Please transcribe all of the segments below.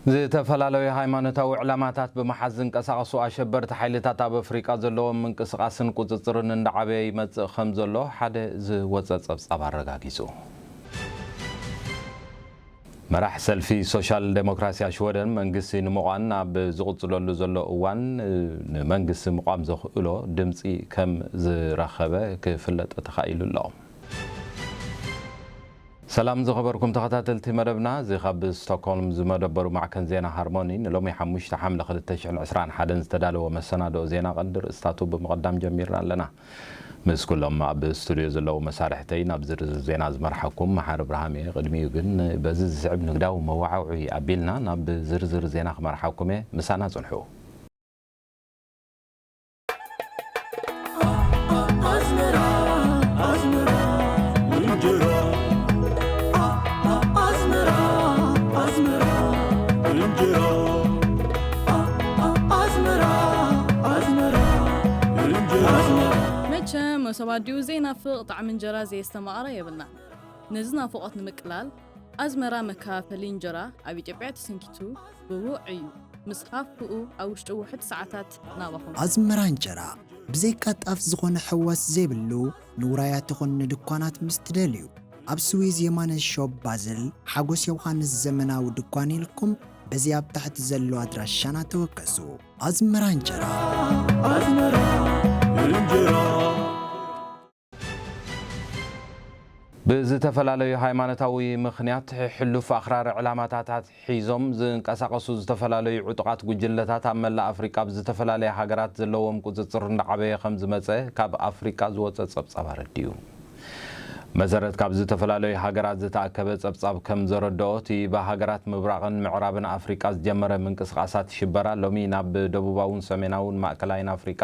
ዝተፈላለዩ ሃይማኖታዊ ዕላማታት ብምሓዝ ዝንቀሳቐሱ ኣሸበርቲ ሓይልታት ኣብ ኣፍሪቃ ዘለዎም ምንቅስቓስን ቁጽጽርን እንዳዓበየ ይመጽእ ከም ዘሎ ሓደ ዝወጸ ጸብጻብ ኣረጋጊጹ። መራሕ ሰልፊ ሶሻል ዴሞክራሲያ ሽወደን መንግስቲ ንምቋን ኣብ ዝቕጽለሉ ዘሎ እዋን፣ ንመንግስቲ ምቋም ዘኽእሎ ድምጺ ከም ዝረኸበ ክፍለጥ ተኻኢሉ ኣሎ። ሰላም ዝኸበርኩም ተኸታተልቲ መደብና፣ እዚ ካብ ስቶክሆልም ዝመደበሩ ማዕከን ዜና ሃርሞኒ ንሎሚ ሓሙሽተ ሓምለ ክልተ ሽሕን ዕስራን ሓደን ዝተዳለወ መሰናድኦ ዜና ቀንዲ ርእስታቱ ብምቕዳም ጀሚርና ኣለና። ምስ ኩሎም ኣብ ስቱድዮ ዘለዉ መሳርሕተይ ናብ ዝርዝር ዜና ዝመርሓኩም መሓር እብርሃም እየ። ቅድሚኡ ግን በዚ ዝስዕብ ንግዳዊ መዋዕውዒ ኣቢልና ናብ ዝርዝር ዜና ክመርሓኩም እየ። ምሳና ጽንሑ። ኣዝመራ፣ ኣዝመራ፣ እንጀራ። ኣዝመራ፣ ኣዝመራ፣ እንጀራ። ኣዝመራ፣ ኣዝመራ፣ እንጀራ። መቸም መሶብ ኣዲኡ ዘይናፍቕ ጣዕሚ እንጀራ ዘየስተማቕረ የብልና። ነዚ ናፍቖት ንምቅላል፣ ኣዝመራ መከፋፈሊ እንጀራ ኣብ ኢትዮጵያ ተሰንኪቱ ብውዕ እዩ። ምስ ሃፍኡ ኣብ ውሽጢ ውሑድ ሰዓታት ናባኹም። ኣዝመራ እንጀራ ብዘይካ ጣፍ ዝኾነ ሕዋስ ዘይብሉ፣ ንውራያት ይኹን ንድኳናት ምስ ትደልዩ፣ ኣብ ስዊዝ የማነ ሾፕ ባዝል፣ ሓጎስ ዮውሃንስ ዘመናዊ ድኳን ኢልኩም በዚ ኣብ ታሕቲ ዘሎ ኣድራሻና ተወከሱ። ኣዝመራ እንጀራ። ኣዝመራ እንጀራ። ብዝተፈላለዩ ሃይማኖታዊ ምኽንያት ሕሉፍ ኣኽራሪ ዕላማታት ሒዞም ዝንቀሳቐሱ ዝተፈላለዩ ዕጡቓት ጉጅለታት ኣብ መላእ ኣፍሪቃ ኣብ ዝተፈላለያ ሃገራት ዘለዎም ቁጽጽር እንዳዓበየ ከም ዝመጸ ካብ ኣፍሪቃ ዝወጸ ጸብጻብ ኣረዲኡ። መሰረት ካብ ዝተፈላለዩ ሃገራት ዝተኣከበ ጸብጻብ ከም ዘረድኦ፣ እቲ ብሃገራት ምብራቕን ምዕራብን ኣፍሪቃ ዝጀመረ ምንቅስቓሳት ሽበራ ሎሚ ናብ ደቡባውን ሰሜናውን ማእከላይን ኣፍሪቃ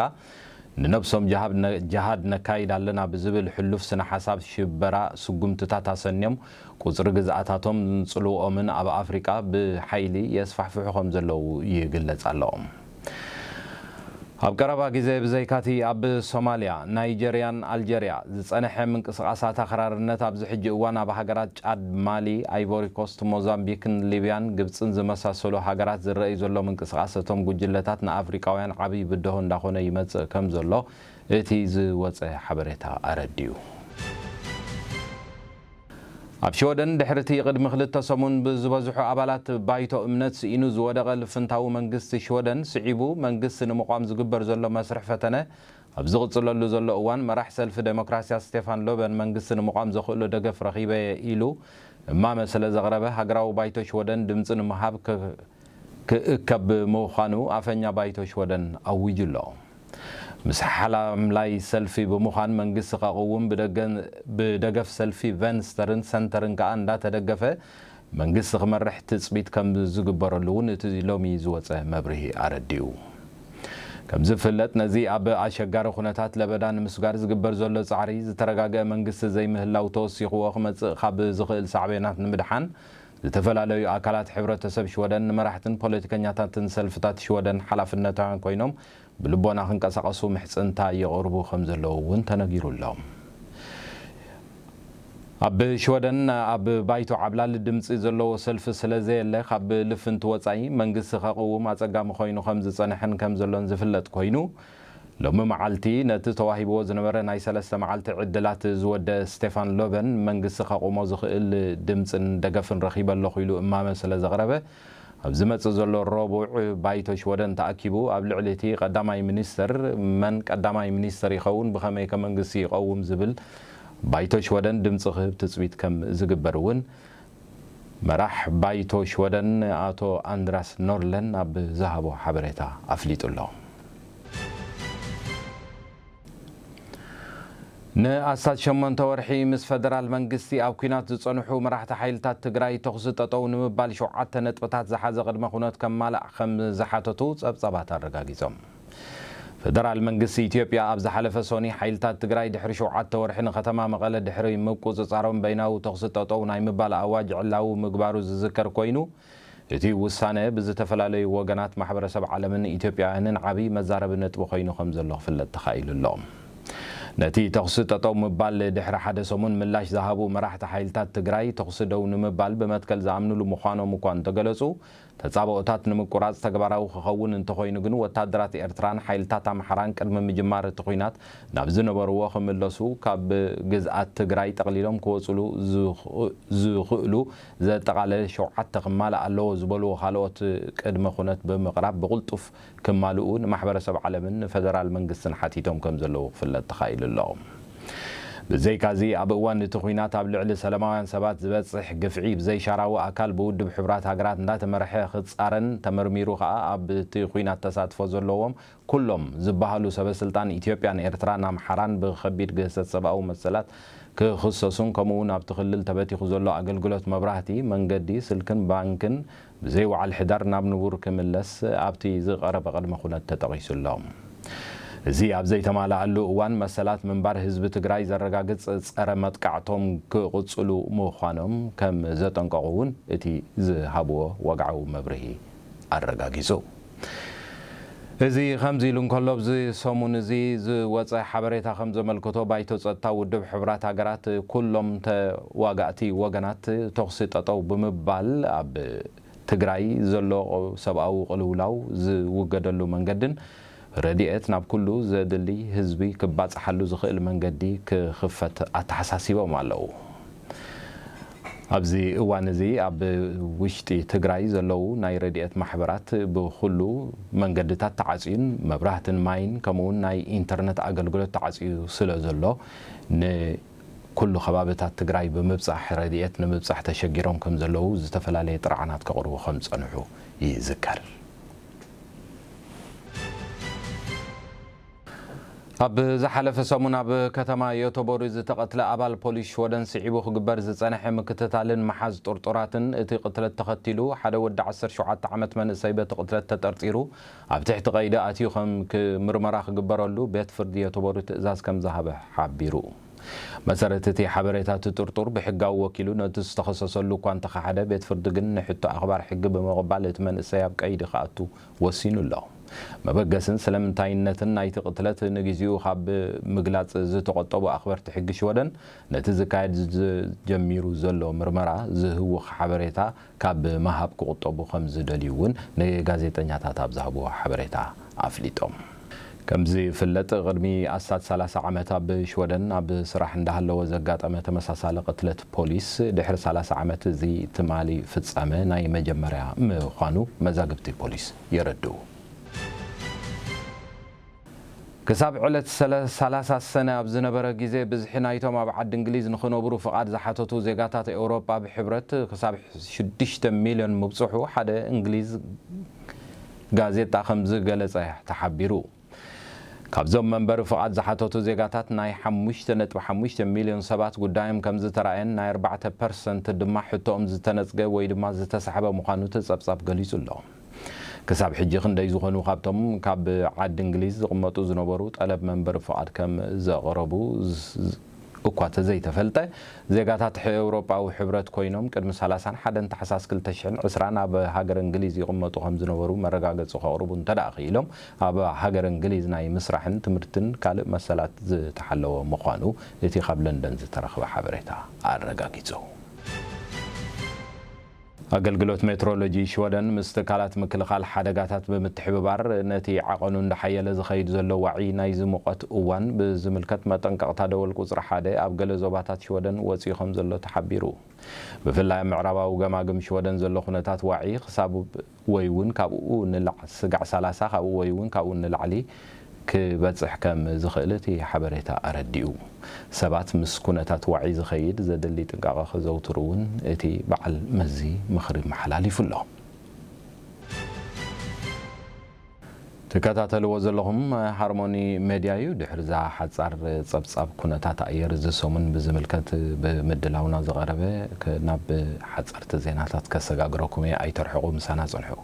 ንነብሶም ጀሃድ ነ-፣ ጀሃድ ነካይድ ኣለና ብዝብል ሕሉፍ ስነ ሓሳብ ሽበራ ስጉምትታት ኣሰንዮም ቁጽሪ ግዝኣታቶም ጽልውኦምን ኣብ ኣፍሪቃ ብሓይሊ የስፋሕፍሑ ከም ዘለዉ ይግለጽ ኣሎ። ኣብ ቀረባ ግዜ ብዘይካቲ ኣብ ሶማልያ፣ ናይጀርያን ኣልጀርያ ዝጸንሐ ምንቅስቓሳት ኣኽራርነት ኣብዚ ሕጂ እዋን ኣብ ሃገራት ጫድ፣ ማሊ፣ ኣይቮሪ ኮስት፣ ሞዛምቢክን ሊብያን ግብጽን ዝመሳሰሉ ሃገራት ዝረኣዩ ዘሎ ምንቅስቓስ እቶም ጉጅለታት ንኣፍሪቃውያን ዓብዪ ብድሆ እንዳኾነ ይመጽእ ከም ዘሎ እቲ ዝወጸ ሓበሬታ ኣረዲኡ። ኣብ ሽወደን ድሕሪ እቲ ቅድሚ ክልተ ሰሙን ብዝበዝሑ ኣባላት ባይቶ እምነት ስኢኑ ዝወደቐ ልፍንታዊ መንግስቲ ሽወደን ስዒቡ መንግስቲ ንምቋም ዝግበር ዘሎ መስርሕ ፈተነ ኣብ ዝቕጽለሉ ዘሎ እዋን መራሕ ሰልፊ ዴሞክራሲያ ስቴፋን ሎበን መንግስቲ ንምቋም ዘኽእሎ ደገፍ ረኺበ እየ ኢሉ እማመ ስለ ዘቕረበ ሃገራዊ ባይቶ ሽወደን ድምጺ ንምሃብ ክ-፣ ክእከብ ምዃኑ ኣፈኛ ባይቶ ሽወደን ኣዊጁ ኣሎ። ምስ ሓላምላይ ሰልፊ ብምዃን መንግስቲ ከቕውም ብደገ-፣ ብደገፍ ሰልፊ ቨንስተርን ሰንተርን ከኣ እንዳተደገፈ መንግስቲ ክመርሕ ትጽቢት ከም ዝግበረሉ እውን እቲ ሎሚ ዝወጸ መብርሂ ኣረዲኡ። ከም ዝፍለጥ ነዚ ኣብ ኣሸጋሪ ኩነታት ለበዳ ንምስጋር ዝግበር ዘሎ ጻዕሪ ዝተረጋገአ መንግስቲ ዘይምህላው ተወሲኽዎ ክመጽእ ካብ ዝኽእል ሳዕቤናት ንምድሓን ዝተፈላለዩ ኣካላት ሕብረተሰብ ሽወደን ንመራሕትን ፖለቲከኛታትን ሰልፍታት ሽወደን ሓላፍነታውያን ኮይኖም ብልቦና ክንቀሳቐሱ ምሕጽንታ የቕርቡ ከም ዘለዉ እውን ተነጊሩ ኣሎ። ኣብ ሽወደን ኣብ ባይቶ ዓብላሊ ድምጺ ዘለዎ ሰልፊ ስለ ዘየለ ካብ ልፍንቲ ወጻኢ መንግስቲ ከቕውም ኣጸጋሚ ኮይኑ ከም ዝጸንሐን ከም ዘሎን ዝፍለጥ ኮይኑ ሎሚ መዓልቲ ነቲ ተዋሂብዎ ዝነበረ ናይ ሰለስተ መዓልቲ ዕድላት ዝወደ ስቴፋን ሎበን መንግስቲ ከቑሞ ዝኽእል ድምጽን ደገፍን ረኺበ ኣለኹ ኢሉ እማመ ስለ ዘቕረበ ኣብ ዝመጽእ ዘሎ ረቡዕ ባይቶ ሽወደን ተኣኪቡ ኣብ ልዕሊ እቲ ቀዳማይ ሚኒስተር መን ቀዳማይ ሚኒስተር ይኸውን ብኸመይ ከ መንግስቲ ይቐውም ዝብል ባይቶ ሽወደን ድምጺ ክህብ ትጽቢት ከም ዝግበር እውን መራሕ ባይቶ ሽወደን ኣቶ ኣንድራስ ኖርለን ኣብ ዝሃቦ ሓበሬታ ኣፍሊጡ ኣሎ። ንኣስታት ሸሞንተ ወርሒ ምስ ፈደራል መንግስቲ ኣብ ኲናት ዝጸንሑ መራሕቲ ሓይልታት ትግራይ ተኹሲ ጠጠው ንምባል ሸውዓተ ነጥብታት ዝሓዘ ቅድመ ኩነት ከማልእ ከም ዝሓተቱ ጸብጻባት ኣረጋጊጾም። ፈደራል መንግስቲ ኢትዮጵያ ኣብ ዝሓለፈ ሶኒ ሓይልታት ትግራይ ድሕሪ ሸውዓተ ወርሒ ንከተማ መቐለ ድሕሪ ምቁጽጻሮም በይናዊ ተኹሲ ጠጠው ናይ ምባል ኣዋጅ ዕላዊ ምግባሩ ዝዝከር ኮይኑ፣ እቲ ውሳነ ብዝተፈላለዩ ወገናት ማሕበረሰብ ዓለምን ኢትዮጵያውያንን ዓብዪ መዛረቢ ነጥቢ ኮይኑ ከም ዘሎ ክፍለጥ ተኻኢሉ ኣሎ። ነቲ ተኹሲ ጠጠው ምባል ድሕሪ ሓደ ሰሙን ምላሽ ዝሃቡ መራሕቲ ሓይልታት ትግራይ፣ ተኹሲ ደው ንምባል ብመትከል ዝኣምንሉ ምዃኖም እኳ እንተገለጹ፣ ተጻብኦታት ንምቁራጽ ተግባራዊ ክኸውን እንተኾይኑ ግን፣ ወታደራት ኤርትራን ሓይልታት ኣምሓራን ቅድሚ ምጅማር እቲ ኲናት ናብ ዝነበርዎ ክምለሱ፣ ካብ ግዝኣት ትግራይ ጠቕሊሎም ክወጽሉ ዝኽ-፣ ዝኽእሉ ዘጠቓለለ ሸውዓተ ክማልእ ኣለዎ ዝበልዎ ካልኦት ቅድመ ኩነት ብምቕራብ፣ ብቕልጡፍ ክማልኡ ንማሕበረሰብ ዓለምን ንፈደራል መንግስትን ሓቲቶም ከም ዘለዉ ክፍለጥ ተኻኢሉ ኣሎ። ብዘይካዚ፣ ኣብ እዋን እቲ ኲናት ኣብ ልዕሊ ሰላማውያን ሰባት ዝበጽሕ ግፍዒ ብዘይሻራዊ ኣካል ብውድብ ሕቡራት ሃገራት እንዳተመርሐ ክጻረን፣ ተመርሚሩ ከኣ ኣብቲ ኲናት ተሳትፎ ዘለዎም ኩሎም ዝበሃሉ ሰበ ስልጣን ኢትዮጵያን ኤርትራን ኣምሓራን ብኸቢድ ግህሰት ሰብኣዊ መሰላት ክኽሰሱን፣ ከምኡ እውን ኣብቲ ክልል ተበቲኹ ዘሎ ኣገልግሎት መብራህቲ፣ መንገዲ፣ ስልክን ባንክን ብዘይ ወዓል ሕዳር ናብ ንቡር ክምለስ ኣብቲ ዝቐረበ ቅድመ ኩነት ተጠቒሱ ኣሎ። እዚ ኣብ ዘይተማልኣሉ እዋን፣ መሰላት ምንባር ህዝቢ ትግራይ ዘረጋግጽ ጸረ መጥቃዕቶም ክቕጽሉ ምዃኖም ከም ዘጠንቀቑ እውን እቲ ዝሃብዎ ወግዓዊ መብርሂ ኣረጋጊጹ። እዚ ከምዚ ኢሉ እንከሎ፣ ኣብዚ ሰሙን እዚ ዝወጸ ሓበሬታ ከም ዘመልክቶ፣ ባይቶ ጸጥታ ውድብ ሕቡራት ሃገራት፣ ኩሎም ተዋጋእቲ ወገናት ተኹሲ ጠጠው ብምባል፣ ኣብ ትግራይ ዘሎ ሰብኣዊ ቅልውላው ዝውገደሉ መንገድን ረድኤት ናብ ኩሉ ዘድሊ ህዝቢ ክባጽሓሉ ዝኽእል መንገዲ ክኽፈት ኣተሓሳሲቦም ኣለዉ። ኣብዚ እዋን እዚ ኣብ ውሽጢ ትግራይ ዘለዉ ናይ ረድኤት ማሕበራት ብኹሉ መንገድታት ተዓጽዩን መብራህትን ማይን ከምኡውን ናይ ኢንተርነት ኣገልግሎት ተዓጽዩ ስለ ዘሎ፣ ንኩሉ ከባብታት ትግራይ ብምብጻሕ ረድኤት ንምብጻሕ ተሸጊሮም ከም ዘለዉ ዝተፈላለየ ጥርዓናት ከቕርቡ ከም ዝጸንሑ ይዝከር። ኣብ ዝሓለፈ ሰሙን ኣብ ከተማ ዮቶቦሪ ዝተቐትለ ኣባል ፖሊስ ሽወደን ስዒቡ ክግበር ዝጸንሐ ምክትታልን ምሓዝ ጥርጡራትን፣ እቲ ቅትለት ተኸቲሉ ሓደ ወዲ ዓሰርተ ሸውዓተ ዓመት መንእሰይ በቲ ቅትለት ተጠርጢሩ ኣብ ትሕቲ ቀይዲ ኣትዩ ከም ክ-፣ ምርመራ ክግበረሉ ቤት ፍርዲ ዮቶቦሪ ትእዛዝ ከም ዝሃበ ሓቢሩ። መሰረት እቲ ሓበሬታ፣ እቲ ጥርጡር ብሕጋዊ ወኪሉ ነቲ ዝተኸሰሰሉ እኳ እንተኸሓደ፣ ቤት ፍርዲ ግን ንሕቶ ኣኽባር ሕጊ ብምቕባል እቲ መንእሰይ ኣብ ቀይዲ ክኣቱ ወሲኑ ኣሎ። መበገስን ስለምንታይነትን ናይቲ ቅትለት ንግዜኡ ካብ ምግላጽ ዝተቖጠቡ ኣኽበርቲ ሕጊ ሽወደን፣ ነቲ ዝካየድ ዝጀሚሩ ዘሎ ምርመራ ዝህውኽ ሓበሬታ ካብ ምሃብ ክቑጠቡ ከም ዝደልዩ እውን ንጋዜጠኛታት ኣብ ዝሃብዎ ሓበሬታ ኣፍሊጦም። ከም ዝፍለጥ፣ ቅድሚ ኣስታት ሰላሳ ዓመት ኣብ ሽወደን ኣብ ስራሕ እንዳሃለወ ዘጋጠመ ተመሳሳሊ ቅትለት ፖሊስ፣ ድሕሪ ሰላሳ ዓመት እዚ ትማሊ ፍጻመ ናይ መጀመርያ ምዃኑ መዛግብቲ ፖሊስ የረድኡ። ክሳብ ዕለት ሰለ-፣ ሰላሳ ሰነ ኣብ ዝነበረ ግዜ፣ ብዝሒ ናይቶም ኣብ ዓዲ እንግሊዝ ንኽነብሩ ፍቓድ ዝሓተቱ ዜጋታት ኤውሮጳ ብሕብረት ክሳብ ሽዱሽተ ሚልዮን ምብጽሑ ሓደ እንግሊዝ ጋዜጣ ከም ዝገለጸ ተሓቢሩ። ካብዞም መንበሪ ፍቓድ ዝሓተቱ ዜጋታት፣ ናይ ሓሙሽተ ነጥቢ ሓሙሽተ ሚልዮን ሰባት ጉዳዮም ከም ዝተራእየን፣ ናይ ኣርባዕተ ፐርሰንት ድማ ሕቶኦም ዝተነጽገ ወይ ድማ ዝተሳሕበ ምዃኑ እቲ ጸብጻብ ገሊጹ ኣሎ። ክሳብ ሕጂ ክንደይ ዝኾኑ ካብቶም ካብ ዓዲ እንግሊዝ ዝቕመጡ ዝነበሩ ጠለብ መንበሪ ፍቓድ ከም ዘቕረቡ ዝ-፣ እኳ ተዘይተፈልጠ፣ ዜጋታት ኤውሮጳዊ ሕብረት ኮይኖም ቅድሚ ሰላሳን ሓደን ታሕሳስ ክልተ ሽሕን ዕስራን ኣብ ሃገረ እንግሊዝ ይቕመጡ ከም ዝነበሩ መረጋገጺ ከቕርቡ እንተ ደኣ ክኢሎም፣ ኣብ ሃገረ እንግሊዝ ናይ ምስራሕን ትምህርትን ካልእ መሰላት ዝተሓለወ ምዃኑ እቲ ካብ ለንደን ዝተረኽበ ሓበሬታ ኣረጋጊጹ። ኣገልግሎት ሜትሮሎጂ ሽወደን ምስ ትካላት ምክልኻል ሓደጋታት ብምትሕብባር፣ ነቲ ዓቐኑ እንዳሓየለ ዝኸይድ ዘሎ ዋዒ ናይዚ ሙቐት እዋን ብዝምልከት፣ መጠንቀቕታ ደወል ቁጽሪ ሓደ ኣብ ገለ ዞባታት ሽወደን ወጺኡ ከም ዘሎ ተሓቢሩ። ብፍላይ ኣብ ምዕራባዊ ገማግም ሽወደን ዘሎ ኩነታት ዋዒ ክሳብ ወይ እውን ካብኡ ንላዕ-፣ ስጋዕ ሰላሳ ካብኡ ወይ እውን ካብኡ ንላዕሊ ክበጽሕ ከም ዝኽእል እቲ ሓበሬታ ኣረዲኡ። ሰባት ምስ ኩነታት ዋዒ ዝኸይድ ዘድሊ ጥንቃቐ ከዘውትሩ እውን እቲ በዓል መዚ ምኽሪ መሓላሊፉ ኣሎ። ትከታተልዎ ዘለኹም ሃርሞኒ ሜድያ እዩ። ድሕሪ እዛ ሓጻር ጸብጻብ ኩነታት ኣየር እዚ ሰሙን ብዝምልከት ብምድላውና ዝቐረበ ከ-፣ ናብ ሓጸርቲ ዜናታት ከሰጋግረኩም እየ። ኣይተርሕቑ፣ ምሳና ጽንሑ።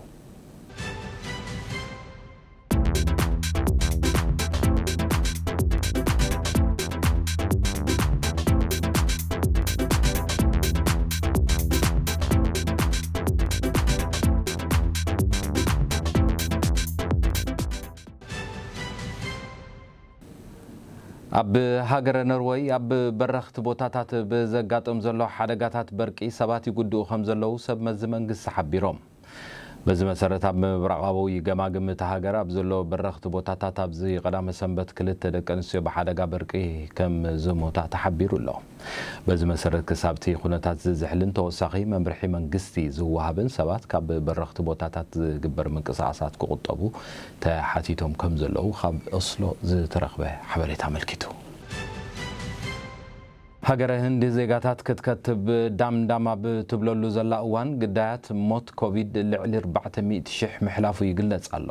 ኣብ ሃገረ ኖርወይ ኣብ በረኽቲ ቦታታት ብዘጋጥም ዘሎ ሓደጋታት በርቂ ሰባት ይጉድኡ ከም ዘለዉ ሰብ መዚ መንግስቲ ሓቢሮም። በዚ መሰረት ኣብ ምብራቓዊ ገማግም እታ ሃገር ኣብ ዘሎ በረኽቲ ቦታታት ኣብዚ ቀዳመ ሰንበት ክልተ ደቂ ኣንስትዮ ብሓደጋ በርቂ ከም ዝሞታ ተሓቢሩ ኣሎ። በዚ መሰረት ክሳብቲ ኩነታት ዝዝሕልን ተወሳኺ መምርሒ መንግስቲ ዝወሃብን ሰባት ካብ በረኽቲ ቦታታት ዝግበር ምንቅስቓሳት ክቑጠቡ ተሓቲቶም ከም ዘለዉ ካብ ኦስሎ ዝተረኽበ ሓበሬታ ኣመልኪቱ። ሃገረ ህንዲ ዜጋታት ክትከትብ ዳምዳም ኣብ ትብለሉ ዘላ እዋን ግዳያት ሞት ኮቪድ ልዕሊ ኣርባዕተ ሚእቲ ሽሕ ምሕላፉ ይግለጽ ኣሎ።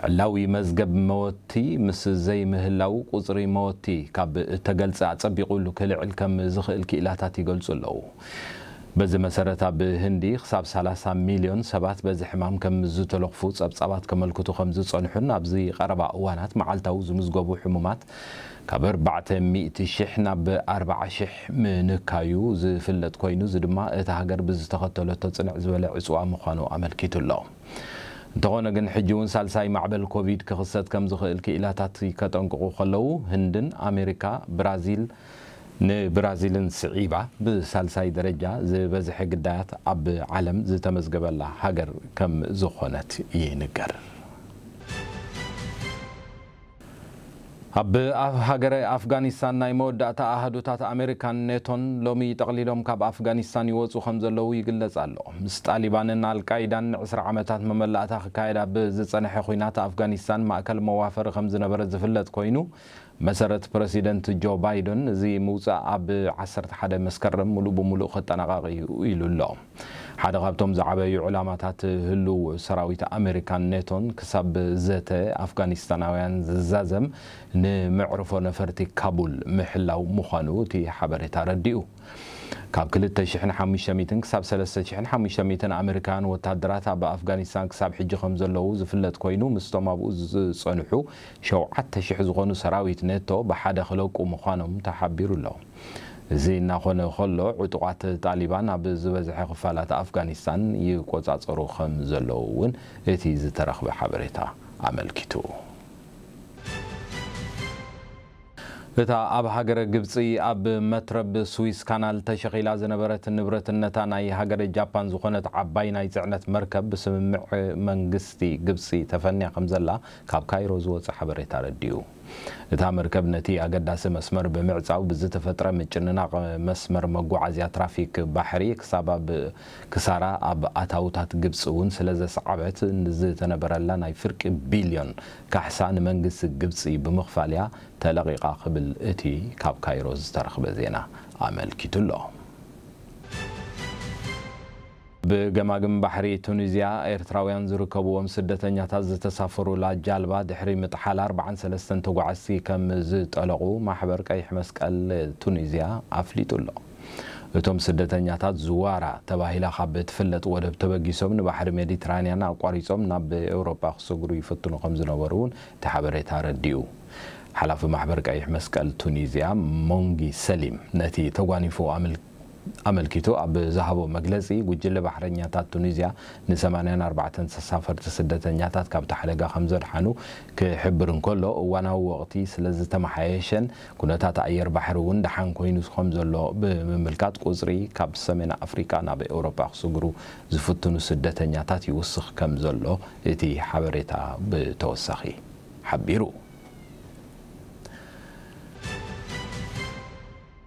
ዕላዊ መዝገብ መወቲ ምስ ዘይምህላው ቁጽሪ መወቲ ካብ እተገልጸ ኣጸቢቑ ክልዕል ከም ዝኽእል ክኢላታት ይገልጹ ኣለዉ። በዚ መሰረት ኣብ ህንዲ ክሳብ ሰላሳ ሚልዮን ሰባት በዚ ሕማም ከም ዝተለኽፉ ጸብጻባት ከመልክቱ ከም ዝጸንሑን ኣብዚ ቀረባ እዋናት መዓልታዊ ዝምዝገቡ ሕሙማት ካብ ኣርባዕተ ሚእቲ ሽሕ ናብ ኣርባዓ ሽሕ ምንካዩ ዝፍለጥ ኮይኑ፣ እዚ ድማ እታ ሃገር ብዝተኸተለቶ ጽንዕ ዝበለ ዕጽዋ ምዃኑ ኣመልኪቱ ኣሎ። እንተኾነ ግን ሕጂ እውን ሳልሳይ ማዕበል ኮቪድ ክኽሰት ከም ዝኽእል ክኢላታት ከጠንቅቑ ከለዉ፣ ህንድን ኣሜሪካ፣ ብራዚል፣ ንብራዚልን ስዒባ ብሳልሳይ ደረጃ ዝበዝሐ ግዳያት ኣብ ዓለም ዝተመዝገበላ ሃገር ከም ዝኾነት ይንገር። ኣብ ኣፍ-፣ ሃገረ ኣፍጋኒስታን ናይ መወዳእታ ኣሃዱታት ኣሜሪካን ኔቶን ሎሚ ጠቕሊሎም ካብ ኣፍጋኒስታን ይወጹ ከም ዘለዉ ይግለጽ ኣሎ። ምስ ጣሊባንን ኣልቃይዳን ዕስራ ዓመታት መመላእታ ክካየድ ኣብ ዝጸንሐ ኲናት ኣፍጋኒስታን ማእከል መዋፈሪ ከም ዝነበረ ዝፍለጥ ኮይኑ፣ መሰረት ፕረሲደንት ጆ ባይደን እዚ ምውጻእ ኣብ ዓሰርተ ሓደ መስከረም ምሉእ ብምሉእ ክጠናቐቕ እዩ ኢሉ ኣሎ። ሓደ ካብቶም ዝዓበዩ ዕላማታት ህሉው ሰራዊት ኣሜሪካን ኔቶን ክሳብ ዘተ ኣፍጋኒስታናውያን ዝዛዘም ንመዕርፎ ነፈርቲ ካቡል ምሕላው ምዃኑ እቲ ሓበሬታ ኣረዲኡ። ካብ ክልተ ሽሕን ሓሙሽተ ሚእትን ክሳብ ሰለስተ ሽሕን ሓሙሽተ ሚእትን ኣሜሪካውያን ወታደራት ኣብ ኣፍጋኒስታን ክሳብ ሕጂ ከም ዘለዉ ዝፍለጥ ኮይኑ፣ ምስቶም ኣብኡ ዝጸንሑ ሸውዓተ ሽሕ ዝኾኑ ሰራዊት ኔቶ ብሓደ ክለቁ ምዃኖም ተሓቢሩ ኣሎ። እዚ እናኾነ ከሎ፣ ዕጡቓት ጣሊባን ኣብ ዝበዝሐ ክፋላት ኣፍጋኒስታን ይቆጻጸሩ ከም ዘለዉ እውን እቲ ዝተረኽበ ሓበሬታ ኣመልኪቱ። እታ ኣብ ሃገረ ግብጺ ኣብ መትረብ ስዊስ ካናል ተሸኺላ ዝነበረት ንብረትነታ ናይ ሃገረ ጃፓን ዝኾነት ዓባይ ናይ ጽዕነት መርከብ ብስምምዕ መንግስቲ ግብጺ ተፈንያ ከም ዘላ ካብ ካይሮ ዝወጸ ሓበሬታ ኣረዲኡ። እታ መርከብ ነቲ ኣገዳሲ መስመር ብምዕጻው ብዝተፈጥረ ምጭንናቕ መስመር መጓዓዝያ ትራፊክ ባሕሪ ክሳብ ኣብ ክሳራ ኣብ ኣታውታት ግብጺ እውን ስለ ዘስዓበት፣ ንዝተነበረላ ናይ ፍርቂ ቢልዮን ካሕሳ ንመንግስቲ ግብጺ ብምኽፋል እያ ተለቒቓ ክብል እቲ ካብ ካይሮ ዝተረኽበ ዜና ኣመልኪቱ ኣሎ። ብገማግም ባሕሪ ቱኒዝያ ኤርትራውያን ዝርከብዎም ስደተኛታት ዝተሳፈሩላ ጃልባ ድሕሪ ምጥሓላ ኣርባዓን ሰለስተን ተጓዓዝቲ ከም ዝጠለቑ ማሕበር ቀይሕ መስቀል ቱኒዝያ ኣፍሊጡ ኣሎ። እቶም ስደተኛታት ዝዋራ ተባሂላ ካብ እትፍለጥ ወደብ ተበጊሶም ንባሕሪ ሜዲትራንያን ኣቋሪጾም ናብ ኤውሮጳ ክሰግሩ ይፍትኑ ከም ዝነበሩ እውን እቲ ሓበሬታ ኣረዲኡ። ሓላፊ ማሕበር ቀይሕ መስቀል ቱኒዝያ ሞንጊ ሰሊም ነቲ ተጓኒፉ ኣመል-፣ ኣመልኪቱ ኣብ ዝሃቦ መግለጺ፣ ጉጅለ ባሕረኛታት ቱኒዝያ ንሰማንያን ኣርባዕተን ተሳፈርቲ ስደተኛታት ካብቲ ሓደጋ ከም ዘድሓኑ ክሕብር እንከሎ፣ እዋናዊ ወቕቲ ስለ ዝተመሓየሸን ኩነታት ኣየር ባሕሪ እውን ደሓን ኮይኑ ከም ዘሎ ብምምልካት፣ ቁጽሪ ካብ ሰሜን ኣፍሪቃ ናብ ኤውሮጳ ክስግሩ ዝፍትኑ ስደተኛታት ይውስኽ ከም ዘሎ እቲ ሓበሬታ ብተወሳኺ ሓቢሩ።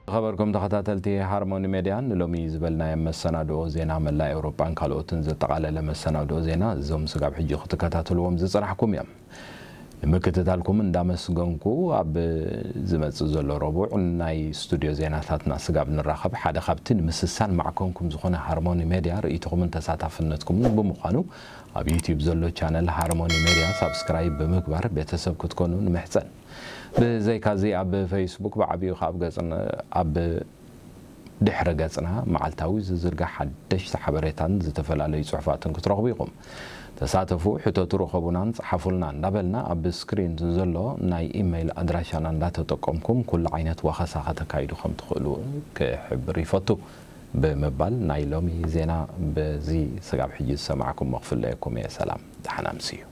ዝኸበርኩም ተኸታተልቲ ሃርሞኒ ሜድያ፣ ንሎሚ ዝበልናዮ መሰናድኦ ዜና መላእ ኤውሮጳን ካልኦትን ዘጠቓለለ መሰናድኦ ዜና፣ እዞም ስጋብ ሕጂ ክትከታተልዎም ዝጸናሕኩም እዮም። ንምክትታልኩም እንዳመስገንኩ፣ ኣብ ዝመጽእ ዘሎ ረቡዕ ናይ ስቱድዮ ዜናታትና ስጋብ ንራኸብ፣ ሓደ ካብቲ ንምስሳን ማዕከንኩም ዝኾነ ሃርሞኒ ሜድያ ርእይቶኹምን ተሳታፍነትኩምን ብምዃኑ፣ ኣብ ዩትዩብ ዘሎ ቻነል ሃርሞኒ ሜድያ ሳብስክራይብ ብምግባር ቤተሰብ ክትኮኑ ንምሕጸን። ብዘይካዚ ኣብ ፌስቡክ ብዓቢኡ ከኣ ኣብ ገጽን-፣ ኣብ ድሕረ ገጽና መዓልታዊ ዝዝርጋሕ ሓደሽቲ ሓበሬታን ዝተፈላለዩ ጽሑፋትን ክትረኽቡ ኢኹም። ተሳተፉ፣ ሕተቱ፣ ርኸቡናን ጸሓፉልና እንዳበልና ኣብ ስክሪን ዘሎ ናይ ኢመይል ኣድራሻና እንዳተጠቀምኩም ኩሉ ዓይነት ወኸሳ ከተካይዱ ከም ትኽእሉ ክሕብር ይፈቱ ብምባል ናይ ሎሚ ዜና በዚ ስጋብ ሕጂ ዝሰማዕኩሞ ክፍለየኩም እየ። ሰላም፣ ደሓን ኣምስዩ።